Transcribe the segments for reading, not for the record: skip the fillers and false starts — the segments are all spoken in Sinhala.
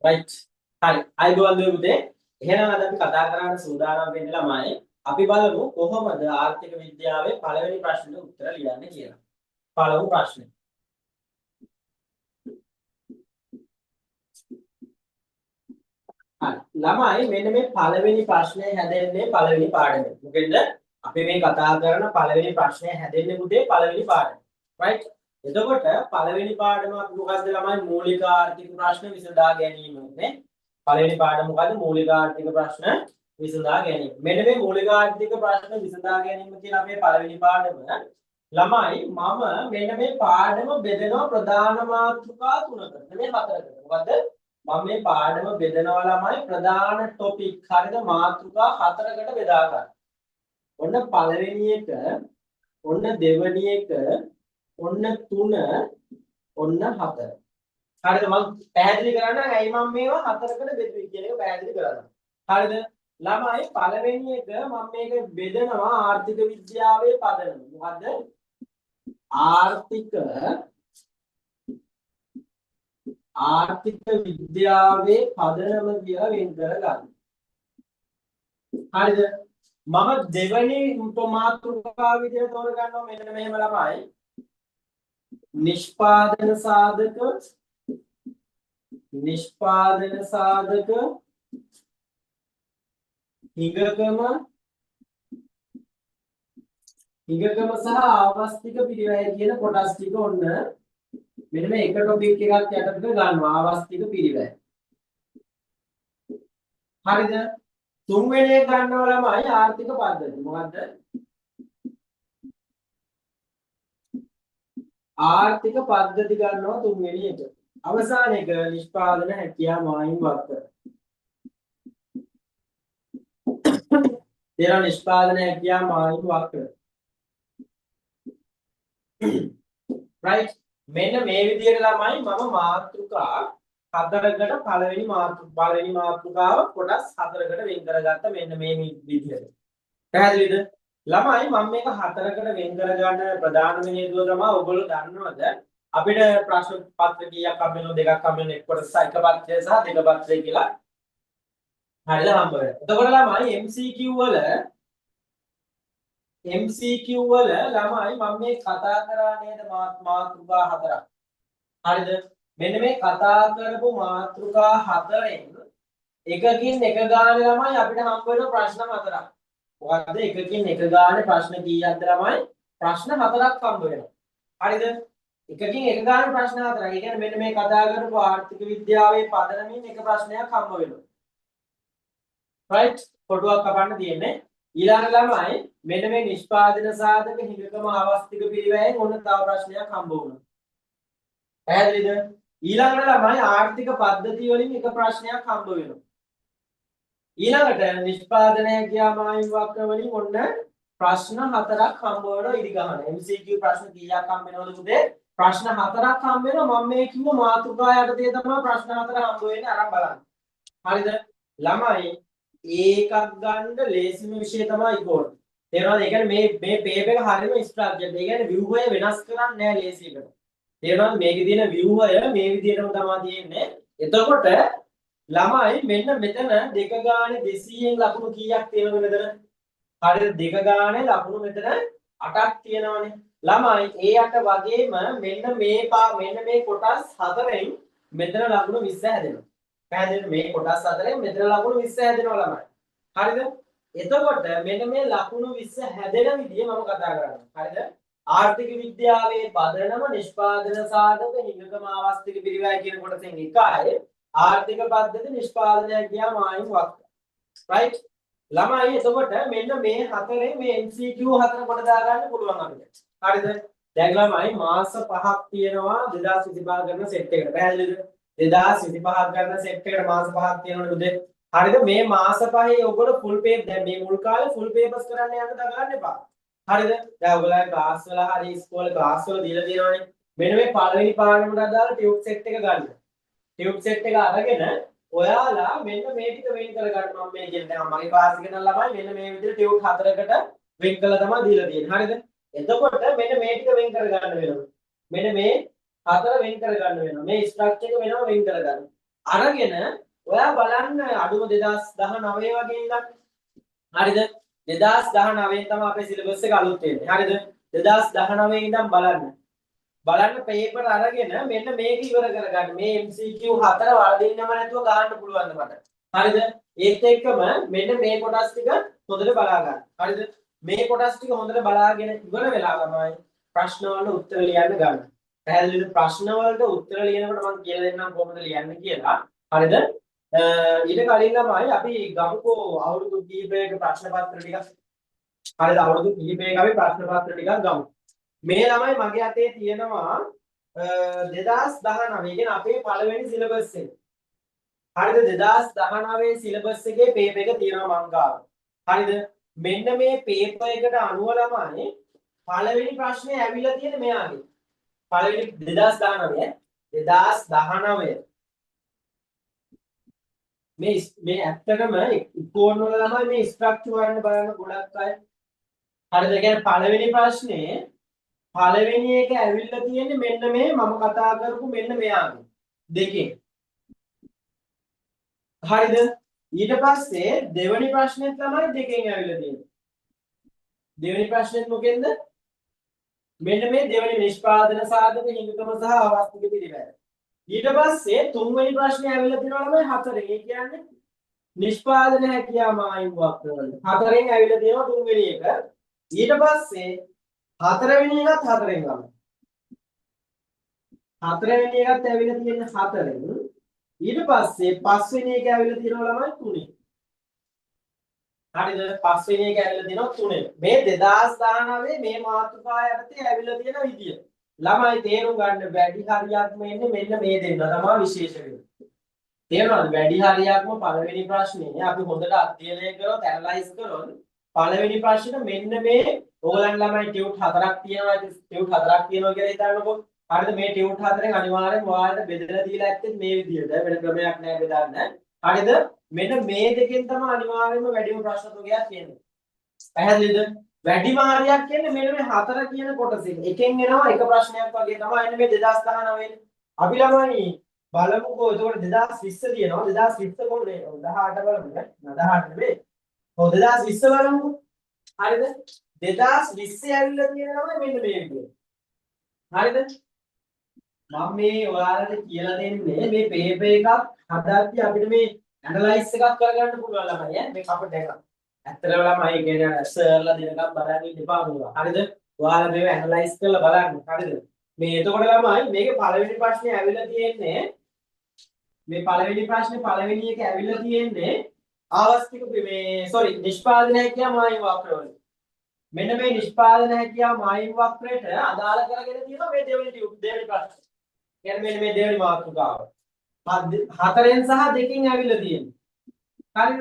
රයිට්. හරි. අයබෝවන් දුවේ පුතේ. එහෙනම් අද අපි කතා කරන්න සූදානම් වෙන්නේ ළමයි. අපි බලමු කොහොමද ආර්ථික විද්‍යාවේ පළවෙනි ප්‍රශ්නෙට උත්තර ලියන්නේ කියලා. පළමු ප්‍රශ්නේ. හරි. ළමයි මෙන්න මේ පළවෙනි ප්‍රශ්නය හැදෙන්නේ පළවෙනි පාඩමේ. මොකෙන්ද? අපි මේ කතා කරන පළවෙනි ප්‍රශ්නය හැදෙන්නේ පුතේ පළවෙනි පාඩමේ. රයිට්? එතකොට පළවෙනි පාඩම අපි මොකද්ද ළමයි? මූලික ආර්ථික ප්‍රශ්න විසඳා ගැනීම නේ. පළවෙනි පාඩම මොකද්ද? මූලික ආර්ථික ප්‍රශ්න විසඳා ගැනීම. මෙන්න මේ මූලික ආර්ථික ප්‍රශ්න විසඳා ගැනීම කියන අපේ පළවෙනි පාඩම ළමයි මම මෙන්න මේ පාඩම බෙදෙනවා ප්‍රධාන මාතෘකා තුනකට. මේ හතරකට. මොකද්ද? මම මේ පාඩම බෙදනවා ළමයි ප්‍රධාන ටොපික් හරිද මාතෘකා හතරකට බෙදා ගන්න. ඔන්න පළවෙනි එක, ඔන්න දෙවෙනි එක, ඔන්න තුන, ඔන්න හතර. හරිද? මම පැහැදිලි කරන්න ඇයි මම මේවා හතරකට බෙදුවේ කියන එක පැහැදිලි කරන්න. හරිද? ළමයි පළවෙනි එක මම මේක බෙදනවා ආර්ථික විද්‍යාවේ පදනම. මොකද්ද? ආර්ථික විද්‍යාවේ පදනම කියලා වෙන් කරගන්න. හරිද? මම දෙවෙනි මාතෘකාව විදිහට තෝරගන්නවා මෙන්න මෙහෙම ළමයි. නිෂ්පාදන සාධක, නිෂ්පාදන සාධක, හිඟකම, හිඟකම සහ ආවස්තික පිරිවැය කියන කොටස් ටික ඔන්න මෙන්න මේ එක ටොපික් එකක් යටතට ගන්නවා ආවස්තික පිරිවැය. හරිද? තුන්වෙනි එක ගන්නවා ළමයි ආර්ථික පද්ධති. මොකද්ද? ආර්ථික පද්ධති ගන්නවා තුන්වෙනි එක. අවසාන එක නිෂ්පාදන හැකියා මායිම් වක්‍ර. තේරෙනවද? නිෂ්පාදන හැකියා මායිම් වක්‍ර. රයිට්. මෙන්න මේ විදිහට ළමයි මම මාතෘකා හතරකට පළවෙනි මාතෘකාව කොටස් හතරකට වෙන් කරගත්ත මෙන්න මේ විදිහට. පැහැදිලිද? ළමයි මම මේක හතරකට වෙන් කරගන්න ප්‍රධානම හේතුව තමයි ඔයගොල්ලෝ දන්නවද අපිට ප්‍රශ්න පත්‍ර කීයක් හම්බ වෙනවද? දෙකක් හම්බ වෙන, එක් කොටස එක පත්‍රය සහ දෙක පත්‍රය කියලා හරිද හම්බ වෙනවා. එතකොට ළමයි MCQ වල MCQ වල ළමයි මම මේ කතා කරා නේද මාතෘකා හතරක්. හරිද? මෙන්න මේ කතා කරපු මාතෘකා හතරෙන් එකකින් එක ගානේ ළමයි අපිට හම්බ වෙන ප්‍රශ්න හතරක්. මොකද්ද? එකකින් එක ගානේ ප්‍රශ්න කීයක්ද ළමයි? ප්‍රශ්න හතරක් හම්බ වෙනවා. හරිද? එකකින් එක ගානේ ප්‍රශ්න හතරක්. ඒ කියන්නේ මෙන්න මේ කතා කරපු ආර්ථික විද්‍යාවේ පදනමින් එක ප්‍රශ්නයක් හම්බ වෙනවා. රයිට්? කොටුවක් කපන්න තියෙන්නේ. ඊළඟ ළමයි මෙන්න මේ නිෂ්පාදන සාධක හිඟකම ආවස්තික පිරිවැයෙන් ඔන්න තව ප්‍රශ්නයක් හම්බ වුණා. පැහැදිලිද? ඊළඟට ළමයි ආර්ථික පද්ධති වලින් එක ප්‍රශ්නයක් හම්බ වෙනවා. ඊළඟට නිෂ්පාදනය කියා මායිම් වක්‍ර වලින් ඔන්න ප්‍රශ්න හතරක් හම්බ වෙනවා ඉරි ගහන. MCQ ප්‍රශ්න කීයක් හම්බ වෙනවද පුතේ? ප්‍රශ්න හතරක් හම්බ වෙනවා. මම මේ කිව්ව මාතෘකා යටතේ තමයි ප්‍රශ්න හතර හම්බ වෙන්නේ. අරන් බලන්න. හරිද? ළමයි ඒකක් ගන්න ලේසිම විෂය තමයි ඉකෝන. තේරෙනවද? ඒ කියන්නේ මේ මේ පේපර් එක හරියම ස්ට්‍රක්චර්. ඒ කියන්නේ ව්‍යුහය වෙනස් කරන්නේ නෑ ලේසියකට. තේරෙනවද? මේකේ තියෙන ව්‍යුහය මේ විදිහටම තමයි තියෙන්නේ. එතකොට ළමයි මෙන්න මෙතන දෙක ගානේ 200න් ලකුණු කීයක් තියෙනවද මෙතන? හරිද? දෙක ගානේ ලකුණු මෙතන 8ක් තියෙනවනේ. ළමයි ඒ 8 වගේම මෙන්න මේ මෙන්න මේ කොටස් හතරෙන් මෙතන ලකුණු 20 හැදෙනවා. පැහැදිලිද? මේ කොටස් හතරෙන් මෙතන ලකුණු 20 හැදෙනවා ළමයි. හරිද? එතකොට මෙන්න මේ ලකුණු 20 හැදෙන විදිය මම කතා කරන්නේ. හරිද? ආර්ථික විද්‍යාවේ පදනම නිෂ්පාදන සාධක හිඟකම ආවස්තික පිරිවැය කියන කොටසෙන් එකයි ආර්ථික පද්ධති නිෂ්පාදනය කියා මායිම් වක්‍ර. රයිට්? ළමයි එතකොට මෙන්න මේ හතරේ මේ MCQ හතර කොට දාගන්න පුළුවන් අපිට. හරිද? දැන් ළමයි මාස පහක් තියෙනවා 2025 කරන සෙට් එකට. පැහැදිලිද? 2025 කරන සෙට් එකට මාස පහක් තියෙනවනේ පුතේ. හරිද? මේ මාස පහේ ඔයගොල්ලෝ ෆුල් පේපර් දැන් මේ මුල් කාලේ ෆුල් පේපර්ස් කරන්න යන්න දගන්න එපා. හරිද? දැන් ඔයගොල්ලෝ ක්ලාස් වල හරි ඉස්කෝලේ ක්ලාස් වල දීලා තියෙනවනේ. මෙන්න මේ පළවෙනි පාඩමට අදාළ ටියුබ් සෙට් එක ගන්න. ටියුබ් සෙට් එක අරගෙන ඔයාලා මෙන්න මේ ටික වෙන් කරගන්න. මම මේ කියන්නේ දැන් මගේ ක්ලාස් එකේ නම් ළමයි මෙන්න මේ විදිහට ටියුබ් හතරකට වෙන් කරලා තමයි දීලා තියෙන්නේ. හරිද? එතකොට මෙන්න මේ ටික වෙන් කරගන්න වෙනවා. මෙන්න මේ හතර වෙන් කරගන්න වෙනවා. මේ ස්ට්‍රක්චර් එක වෙනම වෙන් කරගන්න. අරගෙන ඔයා බලන්න අඩුම 2019 වගේ ඉඳන්. හරිද? 2019 තමයි අපේ සිලබස් එක අලුත් වෙන්නේ. හරිද? 2019 ඉඳන් බලන්න. බලන්න පේපර් අරගෙන මෙන්න මේක ඉවර කරගන්න. මේ MCQ හතර වරදින්නම නැතුව ගහන්න පුළුවන්ද මට? හරිද? ඒත් එක්කම මෙන්න මේ කොටස් ටික හොඳට බලා ගන්න. හරිද? මේ කොටස් ටික හොඳට බලාගෙන ඉවර වෙලා තමයි ප්‍රශ්න වලට උත්තර ලියන්න ගන්න. පැහැදිලිද? ප්‍රශ්න වලට උත්තර ලියනකොට මම කියලා දෙන්නම් කොහොමද ලියන්න කියලා. හරිද? ඊට කලින් ළමයි අපි ගමුකෝ අවුරුදු කිහිපයක ප්‍රශ්න පත්‍ර ටිකක්. හරිද? අවුරුදු කිහිපයක අපි ප්‍රශ්න පත්‍ර ටිකක් ගමු. මේ ළමයි මගේ අතේ තියෙනවා 2019, කියන්නේ අපේ පළවෙනි සිලබස් එක. හරිද? 2019 සිලබස් එකේ පේපර් එක තියෙනවා මං ගාව. හරිද? මෙන්න මේ පේපර් එකට අනුව ළමයි පළවෙනි ප්‍රශ්නේ ඇවිල්ලා තියෙන්නේ මෙයාගේ. පළවෙනි 2019 2019 මේ මේ ඇත්තටම ඉකෝන් වල ළමයි මේ ස්ට්‍රක්චර් හොයන්න බලන්න ගොඩක් අය. හරිද? ඒ කියන්නේ පළවෙනි ප්‍රශ්නේ පළවෙනි එක ඇවිල්ලා තියෙන්නේ මෙන්න මේ මම කතා කරපු මෙන්න මෙයාගේ දෙකෙන්. හරිද? ඊට පස්සේ දෙවෙනි ප්‍රශ්නේ තමයි දෙකෙන් ඇවිල්ලා තියෙන්නේ. දෙවෙනි ප්‍රශ්නේත් මොකෙන්ද? මෙන්න මේ දෙවෙනි නිෂ්පාදන සාධක හිඟකම සහ ආවස්තික පිළිවෙල. ඊට පස්සේ තුන්වෙනි ප්‍රශ්නේ ඇවිල්ලා තියෙනවා ළමයි හතරෙන්. ඒ කියන්නේ නිෂ්පාදන හැකියා මායිම් වක්‍ර වලට. හතරෙන් ඇවිල්ලා තියෙනවා තුන්වෙනි එක. ඊට පස්සේ හතරවෙනි එකත් හතරෙන් ළමයි. හතරවෙනි එකත් ඇවිල්ලා තියෙන්නේ හතරෙන්. ඊට පස්සේ පස්වෙනි එක ඇවිල්ලා තියෙනවා ළමයි තුනෙන්. හරිද? පස්වෙනි එක ඇවිල්ලා තියෙනවා තුනෙන්. මේ 2019 මේ මාතෘකාව යටතේ ඇවිල්ලා තියෙන විදිය. ළමයි තේරුම් ගන්න වැඩි හරියක්ම එන්නේ මෙන්න මේ දෙන්න තමයි විශේෂ වෙන්නේ. තේරුණාද? වැඩි හරියක්ම පළවෙනි ප්‍රශ්නේ අපි හොඳට අධ්‍යයනය කරොත්, ඇනලයිස් කරොත් පළවෙනි ප්‍රශ්නේ මෙන්න මේ ඕගලන් ළමයි ටියුට් හතරක් තියෙනවා. ටියුට් හතරක් තියෙනවා කියලා හිතන්නකෝ. හරිද? මේ ටියුට් හතරෙන් අනිවාර්යෙන් ඔයාලට බෙදලා දීලා ඇත්තේ මේ විදියට, වෙන ක්‍රමයක් නෑ බෙදන්න. හරිද? මෙන්න මේ දෙකෙන් තමයි අනිවාර්යයෙන්ම වැඩිම ප්‍රශ්න තුගයක් එන්නේ. පැහැදිලිද? වැඩිම හරියක් කියන්නේ මෙන්න මේ හතර කියන කොටසෙන්. එකෙන් එනවා එක ප්‍රශ්නයක් වගේ තමයි එන්නේ මේ 2019. අපි ළමයි බලමුකෝ එතකොට 2020 තියෙනවා. 2020 කොහොමද? 18 බලමු නේ. 18 නෙමෙයි. ඔව් 2020 බලමුකෝ. හරිද? 2020 ඇවිල්ලා තියෙන ළමයි මෙන්න මේ විදියට. හරිද? මම මේ ඔයාලට කියලා දෙන්නේ මේ පේපර් එකක් හදද්දි අපිට මේ ඇනලයිස් එකක් කරගන්න පුළුවන් ළමයි ඈ මේ කපට එක. ඇත්තටම ළමයි කියන්නේ සර්ලා දෙනකම් බලන්න ඉන්න එපා මේවා. හරිද? ඔයාලා මේව ඇනලයිස් කරලා බලන්න. හරිද? මේ එතකොට ළමයි මේකේ පළවෙනි ප්‍රශ්නේ ඇවිල්ලා තියෙන්නේ මේ පළවෙනි ප්‍රශ්නේ පළවෙනි එක ඇවිල්ලා තියෙන්නේ ආවස්තික මේ සෝරි නිෂ්පාදන හැකියා මායිම් වක්‍ර වල. මෙන්න මේ නිෂ්පාදන හැකියා මායිම් වක්‍රයට අදාළ කරගෙන තියෙනවා මේ දෙවෙනි දෙවෙනි ප්‍රශ්නේ. කියන්නේ මෙන්න මේ දෙවෙනි මාතෘකාව. හතරෙන් සහ දෙකෙන් ඇවිල්ලා තියෙන්නේ. හරිද?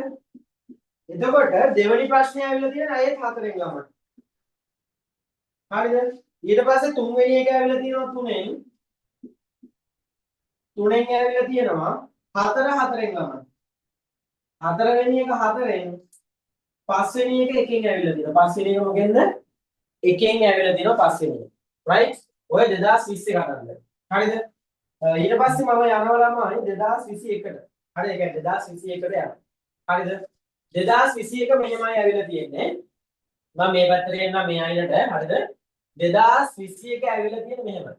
එතකොට දෙවෙනි ප්‍රශ්නේ ඇවිල්ලා තියෙන ඒත් හතරෙන් ළමයි. හරිද? ඊට පස්සේ තුන්වෙනි එක ඇවිල්ලා තියෙනවා තුනෙන්. තුනෙන් ඇවිල්ලා තියෙනවා හතර හතරෙන් ළමයි. හතරවෙනි එක හතරෙන්, පස්වෙනි එක එකෙන් ඇවිල්ලා තියෙනවා. පස්වෙනි එක මොකෙන්ද? එකෙන් ඇවිල්ලා තියෙනවා පස්වෙනි එක. රයිට්? ඔය 2020 කතන්දර. හරිද? ඊට පස්සේ මම යනවා ළමයි 2021ට. හරි, ඒ කියන්නේ 2021ට යනවා. හරිද? 2021 මෙහෙමයි ඇවිල්ලා තියෙන්නේ. මම මේ පැත්තට එන්නම් මේ අයිනට. හරිද? 2021 ඇවිල්ලා තියෙන්නේ මෙහෙමයි.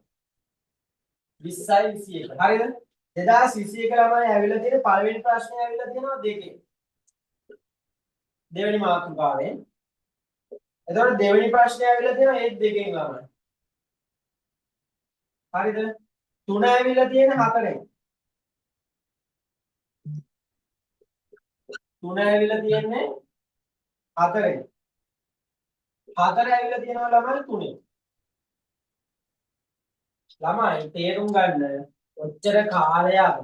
20යි 21. හරිද? 2021 ළමයි ඇවිල්ලා තියෙන පළවෙනි ප්‍රශ්නේ ඇවිල්ලා තියෙනවා දෙකෙන්. දෙවෙනි මාතෘකාවෙන්. එතකොට දෙවෙනි ප්‍රශ්නේ ඇවිල්ලා තියෙනවා ඒත් දෙකෙන් ළමයි. හරිද? තුන ඇවිල්ලා තියෙන හතරෙන්. තුන ඇවිල්ලා තියෙන්නේ හතරෙන්. හතර ඇවිල්ලා තියෙනවා ළමයි තුනෙන්. ළමයි තේරුම් ගන්න ඔච්චර කාලයක්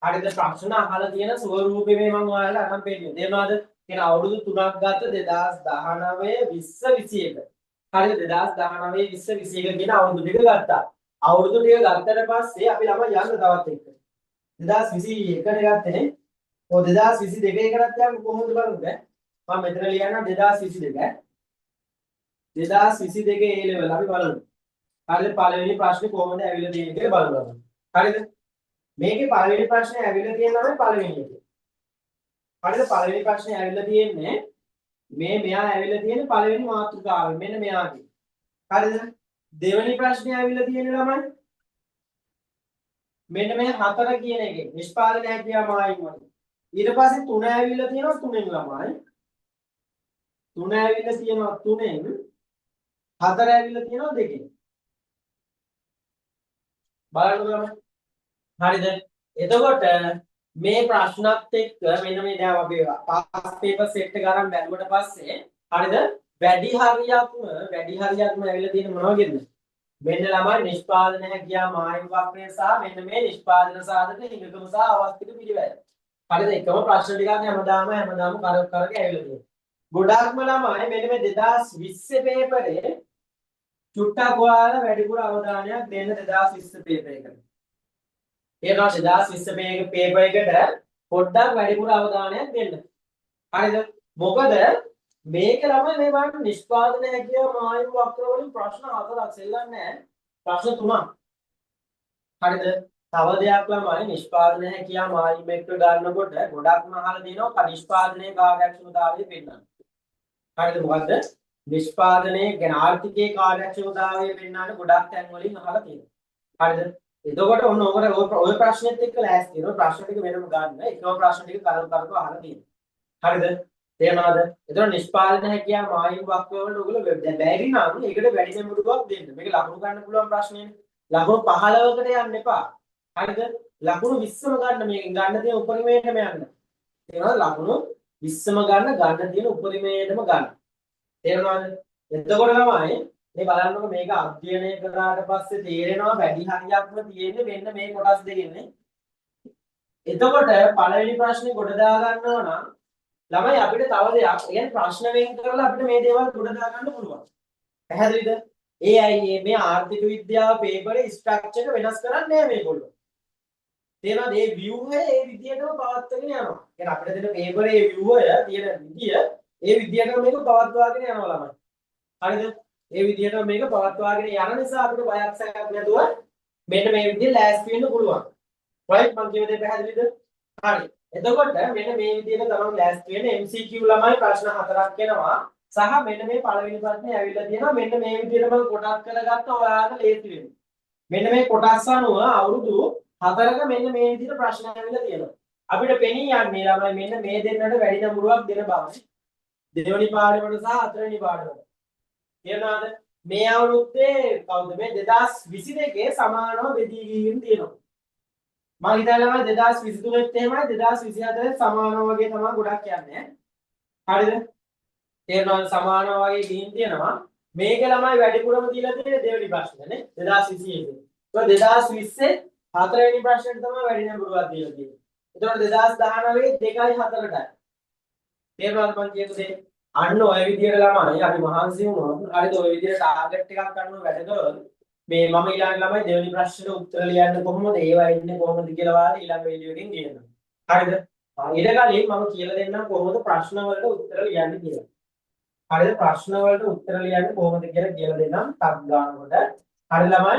හරිද ප්‍රශ්න අහලා තියෙන ස්වරූපෙ මේ මම ඔයාලට අරන් පෙන්නන්නේ. තේරුණාද? කියන අවුරුදු තුනක් ගත්ත 2019 20 21. හරිද? 2019 20 21 කියන අවුරුදු ටික ගත්තා. අවුරුදු ටික ගත්තට පස්සේ අපි ළමයි යන්න තවත් එක්ක. 2021 නේ ගත්තේ නේ. ඔව් 2022 එකටත් යන්න කොහොමද බලමු දැන්. මම මෙතන ලියන්නම් 2022. 2022 A level අපි බලමු. හරිද? පළවෙනි ප්‍රශ්නේ කොහොමද ඇවිල්ලා තියෙන්නේ කියලා බලමු. හරිද? මේකේ පළවෙනි ප්‍රශ්නේ ඇවිල්ලා තියෙන ළමයි පළවෙනි එක. හරිද? පළවෙනි ප්‍රශ්නේ ඇවිල්ලා තියෙන්නේ මේ මෙයා ඇවිල්ලා තියෙන්නේ පළවෙනි මාතෘකාවෙන්, මෙන්න මෙයාගේ. හරිද? දෙවෙනි ප්‍රශ්නේ ඇවිල්ලා තියෙන්නේ ළමයි මෙන්න මේ හතර කියන එකෙන්, නිෂ්පාදන හැකියාව මායිම් වලින්. ඊට පස්සේ තුන ඇවිල්ලා තියෙනවා තුනෙන් ළමයි. තුන ඇවිල්ලා තියෙනවා තුනෙන්, හතර ඇවිල්ලා තියෙනවා දෙකෙන්. බලන්න ළමයි. හරිද? එතකොට මේ ප්‍රශ්නත් එක්ක මෙන්න මේ දැන් අපි පාස් පේපර් සෙට් එක අරන් බැලුවට පස්සේ, හරිද? වැඩි හරියක්ම ඇවිල්ලා තියෙන මොන වගේද? මෙන්න ළමයි නිෂ්පාදන හැකියාව මායිම් වක්‍රය සහ මෙන්න මේ නිෂ්පාදන සාධක හිඟකම සහ අවස්ථික පිළිවෙල. හරිද? එකම ප්‍රශ්න ටිකක් හැමදාම හැමදාම කරක කරක ඇවිල්ලා තියෙනවා. ගොඩාක්ම ළමයි මෙන්න මේ 2020 පේපරේ චුට්ටක් ඔයාලා වැඩිපුර අවධානයක් දෙන්න 2020 පේපර් එකට. තේරෙනවද? 2020 පේපර් එකට පොඩ්ඩක් වැඩිපුර අවධානයක් දෙන්න. හරිද? මොකද මේක ළමයි මේ බලන්න නිෂ්පාදන හැකියාව මායිම් වක්‍ර වලින් ප්‍රශ්න හතරක් සෙල්ලම් නෑ. ප්‍රශ්න තුනක්. හරිද? තව දෙයක් ළමයි, නිෂ්පාදන හැකියාව මායිම් එක්ක ගන්නකොට ගොඩක්ම අහලා තියෙනවා නිෂ්පාදනයේ කාර්යක්ෂමතාවය පෙන්වන්න. හරිද? මොකද්ද? නිෂ්පාදනයේ ගැන ආර්ථිකයේ කාර්යක්ෂමතාවය පෙන්වන්න ගොඩක් තැන් වලින් අහලා තියෙනවා. හරිද? එතකොට ඔන්න ඔකට ඔය ප්‍රශ්නෙත් එක්ක ලෑස්ති වෙනවා. ප්‍රශ්න ටික වෙනම ගන්න. එකම ප්‍රශ්න ටික කරක කරක අහලා තියෙනවා. හරිද? තේරෙනවද? එතකොට නිෂ්පාදන හැකියාව මායිම් වක්‍ර වලට ඔයගොල්ලෝ දැන් බැරි නම් ඒකට වැඩි නැඹුරුවක් දෙන්න. මේක ලකුණු ගන්න පුළුවන් ප්‍රශ්නේනේ. ලකුණු 15කට යන්න එපා. හරිද? ලකුණු 20ම ගන්න, මේකෙන් ගන්න තියෙන උපරිමයටම යන්න. තේරෙනවද? ලකුණු 20ම ගන්න, ගන්න තියෙන උපරිමයටම ගන්න. තේරෙනවද? එතකොට ළමයි මේ බලන්නකො, මේක අධ්‍යයනය කරාට පස්සේ තේරෙනවා වැඩි හරියක්ම තියෙන්නේ මෙන්න මේ කොටස් දෙකෙන්නේ. එතකොට පළවෙනි ප්‍රශ්නේ ගොඩ දා ගන්නවා නම් ළමයි අපිට තව දෙයක්, ඒ කියන්නේ ප්‍රශ්න වෙන් කරලා අපිට මේ දේවල් ගොඩ දා ගන්න පුළුවන්. පැහැදිලිද? ඒ ඇයි මේ ආර්ථික විද්‍යාව පේපරේ ස්ට්‍රක්චර් එක වෙනස් කරන්නේ නෑ මේගොල්ලෝ. තේරෙනවද? ඒ ව්‍යුහය ඒ විදියටම පවත්වාගෙන යනවා. කියන්නේ අපිට දෙන පේපරේ ව්‍යුහය තියෙන විදිය ඒ විදියටම මේක පවත්වාගෙන යනවා ළමයි. හරිද? ඒ විදියටම මේක පවත්වාගෙන යන නිසා අපිට බයක් සැකක් නැතුව මෙන්න මේ විදියට ලෑස්ති වෙන්න පුළුවන්. රයිට්, මං කියන දේ පැහැදිලිද? හරි. එතකොට මෙන්න මේ විදියට තමයි ලෑස්ති වෙන්නේ. MCQ ළමයි ප්‍රශ්න හතරක් එනවා සහ මෙන්න මේ පළවෙනි ප්‍රශ්නේ ඇවිල්ලා තියෙනවා. මෙන්න මේ විදියට මම කොටස් කරගත්ත ඔයාලට ලේසි වෙන්නේ. මෙන්න මේ කොටස් අනුව අවුරුදු 4ක මෙන්න මේ විදියට ප්‍රශ්න ඇවිල්ලා තියෙනවා. අපිට පෙනී යන්නේ ළමයි මෙන්න මේ දෙන්නට වැඩි නඹුරුවක් දෙන බවනේ. දෙවෙනි පාඩමට සහ හතරවෙනි පාඩමට. තේරුණාද? මේ අවුරුද්දේ කවුද මේ 2022 සමානව බෙදී ගිහින් තියෙනවා. මං හිතන්නේ ළමයි 2023ත් එහෙමයි, 2024ත් සමානව වගේ තමයි ගොඩක් යන්නේ. හරිද? තේරුණාද? සමානව වගේ ගිහින් තියෙනවා. මේක ළමයි වැඩිපුරම දීලා තියෙන්නේ දෙවෙනි ප්‍රශ්නේ නේ 2021. ඒක 2020 හතරවෙනි ප්‍රශ්නෙට තමයි වැඩි නඹුරුවක් දීලා තියෙන්නේ. එතකොට 2019 2යි 4ටයි. තේරුණාද මං කියපු දේ? අන්න ඔය විදියට ළමයි අපි මහන්සි වුණොත්, හරිද, ඔය විදියට ටාගට් එකක් අනුව වැඩ කරොත්, මේ මම ඊළඟ ළමයි දෙවෙනි ප්‍රශ්නෙට උත්තර ලියන්න කොහොමද, ඒවා එන්නේ කොහොමද කියලා ඔයාලා ඊළඟ වීඩියෝ එකෙන් කියනවා. හරිද? ඊට කලින් මම කියලා දෙන්නම් කොහොමද ප්‍රශ්න වලට උත්තර ලියන්නේ කියලා. හරිද? ප්‍රශ්න වලට උත්තර ලියන්නේ කොහොමද කියලා කියලා දෙන්නම් ටක් ගන්නකොට. හරි ළමයි,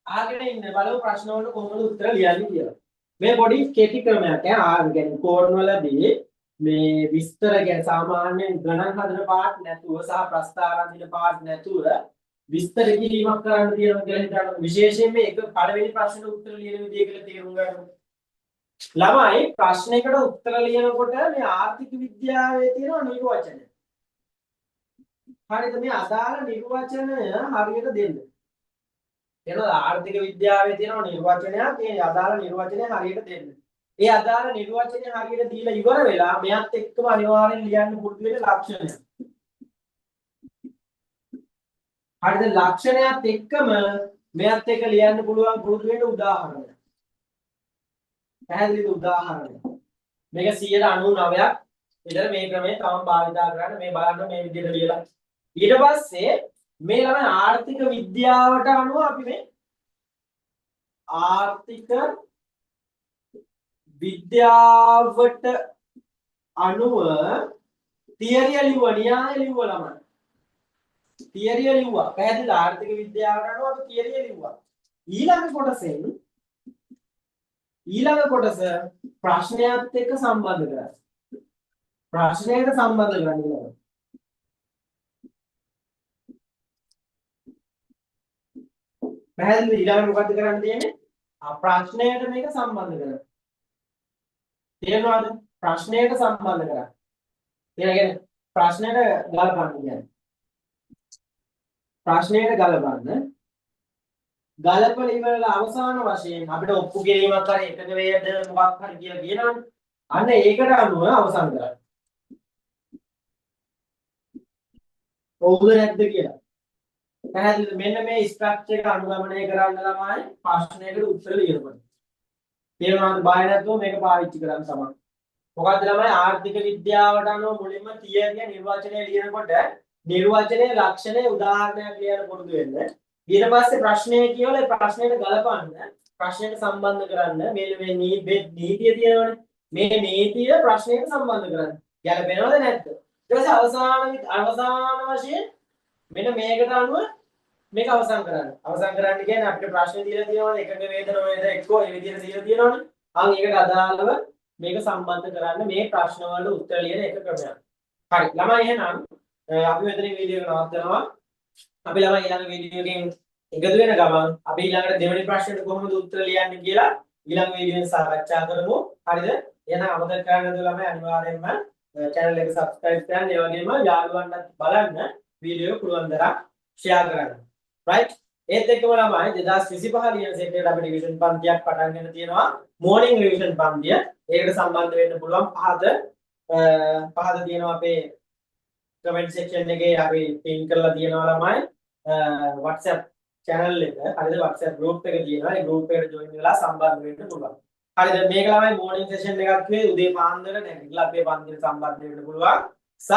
අහගෙන ඉන්න, බලමු ප්‍රශ්න වලට කොහොමද උත්තර ලියන්නේ කියලා. මේ පොඩි කෙටි ක්‍රමයක් ඈ. ආ කියන්නේ කෝන් වලදී මේ විස්තර ගැන සාමාන්‍යයෙන් ගණන් හදන පාර්ට් නැතුව සහ ප්‍රස්තාර අඳින පාර්ට් නැතුව විස්තර කිරීමක් කරන්න තියෙනවා කියලා හිතන්න. විශේෂයෙන් මේ එක පළවෙනි ප්‍රශ්නෙට උත්තර ලියන විදිය කියලා තේරුම් ගන්න. ළමයි, ප්‍රශ්නයකට උත්තර ලියනකොට මේ ආර්ථික විද්‍යාවේ තියෙන නිර්වචනය. හරිද? මේ අදාළ නිර්වචනය හරියට දෙන්න. එනවා ආර්ථික විද්‍යාවේ තියෙන නිර්වචනයක්, ඒ අදාළ නිර්වචනය හරියට දෙන්න. ඒ අදාළ නිර්වචනය හරියට දීලා ඉවර වෙලා මෙයත් එක්කම අනිවාර්යෙන් ලියන්න පුරුදු වෙන ලක්ෂණයක්. හරිද? ලක්ෂණයත් එක්කම මෙයත් එක්ක ලියන්න පුළුවන් පුරුදු වෙන්න උදාහරණයක්. පැහැදිලිද උදාහරණය? මේක 99ක් විතර මේ ක්‍රමය තවම භාවිතා කරන්න. මේ බලන්න මේ විදිහට ලියලා. ඊට පස්සේ මේ ළමයි ආර්ථික විද්‍යාවට අනුව අපි මේ ආර්ථික විද්‍යාවට අනුව තියරිය ලිව්වා, න්‍යාය ලිව්වා ළමයි. තියරිය ලිව්වා. පැහැදිලිද? ආර්ථික විද්‍යාවට අනුව අපි තියරිය ලිව්වා. ඊළඟ කොටසෙන් ඊළඟ කොටස ප්‍රශ්නයත් එක්ක සම්බන්ධ කරගන්න. ප්‍රශ්නයට සම්බන්ධ කරගන්න ඊළඟ. පැහැදිලිද? ඊළඟට මොකද්ද කරන්න තියෙන්නේ? ප්‍රශ්නයට මේක සම්බන්ධ කරගන්න. තේරෙනවද? ප්‍රශ්නයට සම්බන්ධ කරගන්න. ඒ කියන්නේ ප්‍රශ්නයට ගලපන්න කියන්නේ. ප්‍රශ්නයට ගලපන්න. ගලපලා ඉවරලා අවසාන වශයෙන් අපිට ඔප්පු කිරීමක් හරි එකඟ වේද මොකක් හරි කියලා කියනවනේ. අන්න ඒකට අනුව අවසන් කරන්න. ඔව්ද නැද්ද කියලා. පැහැදිලිද? මෙන්න මේ ස්ට්‍රක්චර් එක අනුගමනය කරන්න ළමයි ප්‍රශ්නයකට උත්තර ලියනකොට. තේරුණාද? බය නැතුව මේක පාවිච්චි කරන්න තමයි. මොකද්ද ළමයි ආර්ථික විද්‍යාවට අනුව මුලින්ම තියරිය නිර්වචනය ලියනකොට නිර්වචනයේ ලක්ෂණය උදාහරණයක් ලියන්න පුරුදු වෙන්න. ඊට පස්සේ ප්‍රශ්නය කියවලා ඒ ප්‍රශ්නයට ගලපන්න, ප්‍රශ්නයට සම්බන්ධ කරන්න මේ මේ නීතිය තියෙනවනේ. මේ නීතිය ප්‍රශ්නයට සම්බන්ධ කරන්න. ගැලපෙනවද නැද්ද? ඊට පස්සේ අවසාන වශයෙන් මෙන්න මේකට අනුව මේක අවසන් කරන්න. අවසන් කරන්න කියන්නේ අපිට ප්‍රශ්න දීලා තියෙනවනේ එකඟ වේද නොවේද එක්කෝ ඒ විදිහට දීලා තියෙනවනේ. අන් ඒකට අදාළව මේක සම්බන්ධ කරන්න මේ ප්‍රශ්න වලට උත්තර ලියන එක ක්‍රමයක්. හරි ළමයි, එහෙනම් අපි මෙතනින් වීඩියෝ එක නවත්තනවා. අපි ළමයි ඊළඟ වීඩියෝ එකෙන් එකතු වෙන ගමන් අපි ඊළඟට දෙවෙනි ප්‍රශ්නෙට කොහොමද උත්තර ලියන්නේ කියලා ඊළඟ වීඩියෝ එකෙන් සාකච්ඡා කරමු. හරිද? එහෙනම් අමතක කරන්න නැතුව ළමයි අනිවාර්යයෙන්ම channel එක subscribe කරන්න, ඒ වගේම යාළුවන්ටත් බලන්න වීඩියෝ එක පුළුවන් තරම් ෂෙයා කරන්න. රයිට්? ඒත් එක්කම ළමයි 2025 ලියන සෙට් එකට අපි රිවිෂන් පන්තියක් පටන් ගන්න තියෙනවා. මෝර්නිං රිවිෂන් පන්තිය. ඒකට සම්බන්ධ වෙන්න පුළුවන් පහත තියෙනවා අපේ කමෙන්ට් සෙක්ෂන් එකේ අපි පින් කරලා තියෙනවා ළමයි WhatsApp channel එක. හරිද? WhatsApp group එක තියෙනවා. ඒ group එකට join වෙලා සම්බන්ධ වෙන්න පුළුවන්. හරිද? මේක ළමයි මෝර්නිං සෙෂන් එකක් වෙයි. උදේ පාන්දර නැගිටලා අපේ පන්තියට සම්බන්ධ වෙන්න පුළුවන්. සහ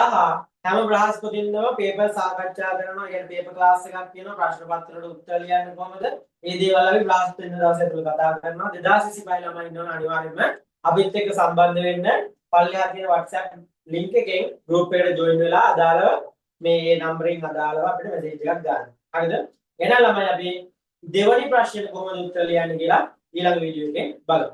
හැම බ්‍රහස්පතින්දම පේපර් සාකච්ඡා කරනවා. ඒ කියන්නේ පේපර් ක්ලාස් එකක් තියෙනවා. ප්‍රශ්න පත්‍ර වලට උත්තර ලියන්න කොහොමද? මේ දේවල් අපි බ්‍රහස්පතින්දා දවසේ ඇතුළත කතා කරනවා. 2025 ළමයි ඉන්නවනේ අනිවාර්යයෙන්ම අපිත් එක්ක සම්බන්ධ වෙන්න පල්ලෙහා තියෙන WhatsApp link එකෙන් group එකට join වෙලා අදාළව මේ නම්බරෙන් අදාළව අපිට මැසේජ් එකක් දාන්න. හරිද? එහෙනම් ළමයි අපි දෙවනි ප්‍රශ්නෙට කොහොමද උත්තර ලියන්නේ කියලා ඊළඟ වීඩියෝ එකෙන් බලමු.